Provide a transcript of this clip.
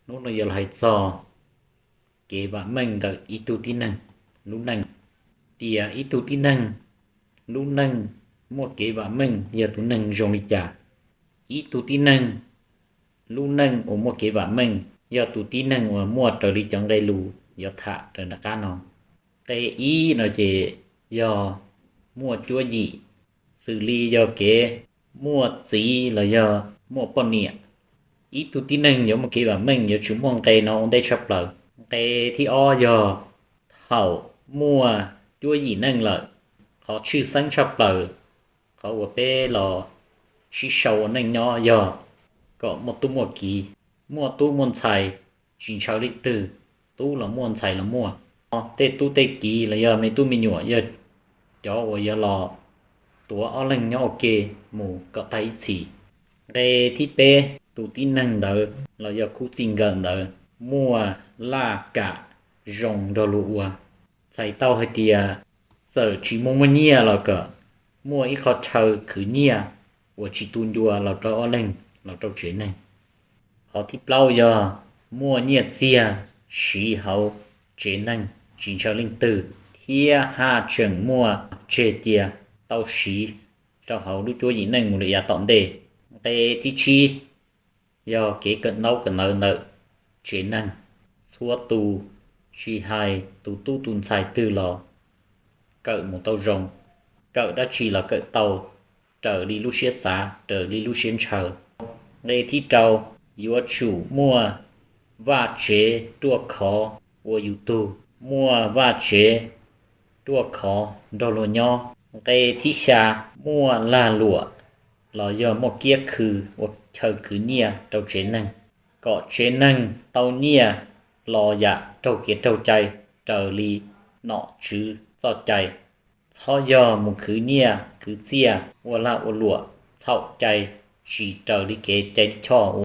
Hnub no yuav los hais txog kev vam meej ntawm ib tug tib neeg lub neej, tias ib tug tib neeg lub neej muaj kev vam meej yog tus neeg zoo li cas. Ib tug tib neeg lub neej uas muaj kev vam meej yog tus tib neeg uas muaj raws li cov nqe lus yuav tham raws nram qab no. Nqe ib no ces yog muaj cuab yim, xws li yog kev muaj txiv los yog muaj poj niam. Ib tug tib neeg yuav muaj kev vam meej yuav tsum muaj nqe no ua ntej tshaj plaws. Nqe thib ob yog thaum muaj cuab yim neej lawm, qhov tshwj xeeb tshaj plaws, qhov uas peb los sib sau ua neej nyob yog kom muaj tub muaj kiv, muaj tub muaj ntxhais, tsis ntshaw leej twg, tub los muaj ntxhais los muaj. Tej tub tej kiv los yog me tub me nyuam yog cov uas yuav los tuav ob leeg nyob ua ke mus kom tag ib txhis. Nqe thib peb, tus tib neeg ntawd los yog khub txij nkawm ntawd muaj laj kam zoo nrog luag ua. Txhais tau hais tias txawm tsis muaj muaj nyiaj los kom muaj ib qho chaw khwv nyiaj uas tsis tu ncua los rau ob leeg los rau tsev neeg. Qhov thib plaub yog muaj nyiaj txiag siv hauv tsev neeg tsis ntshaw leej twg, thiab haj tseem muaj tseg cia tau siv rau hauv lub cuab yim neej mus lawm yav tom ntej. Nqe thib tsib yog kev kawm ntaub kawm ntawv ntawm tsev neeg. Txhua tus, tsis hais tus tub tus ntxhais twg los kawm mus tau zoo, kawm dab tsi los kawm tau raws li lub siab xav, raws li lub siab ntshaw. Nqe thib rau, yuav tsum muaj vaj tsev ruaj khov ua yus tug, muaj vaj tsev ruaj khov nrog luag nyob. Nqe thib xya, muaj lag luam los yog muaj kiab khw ua chaw khwv nyiaj rau tsev neeg, kom tsev neeg tau nyiaj los yam raug kev raug cai raws li nom tswv txoj cai. Txhob yog mus khwv nyiaj khwv txiaj ua lag ua luam txhaum cai tsis raws li kev cai choj ua.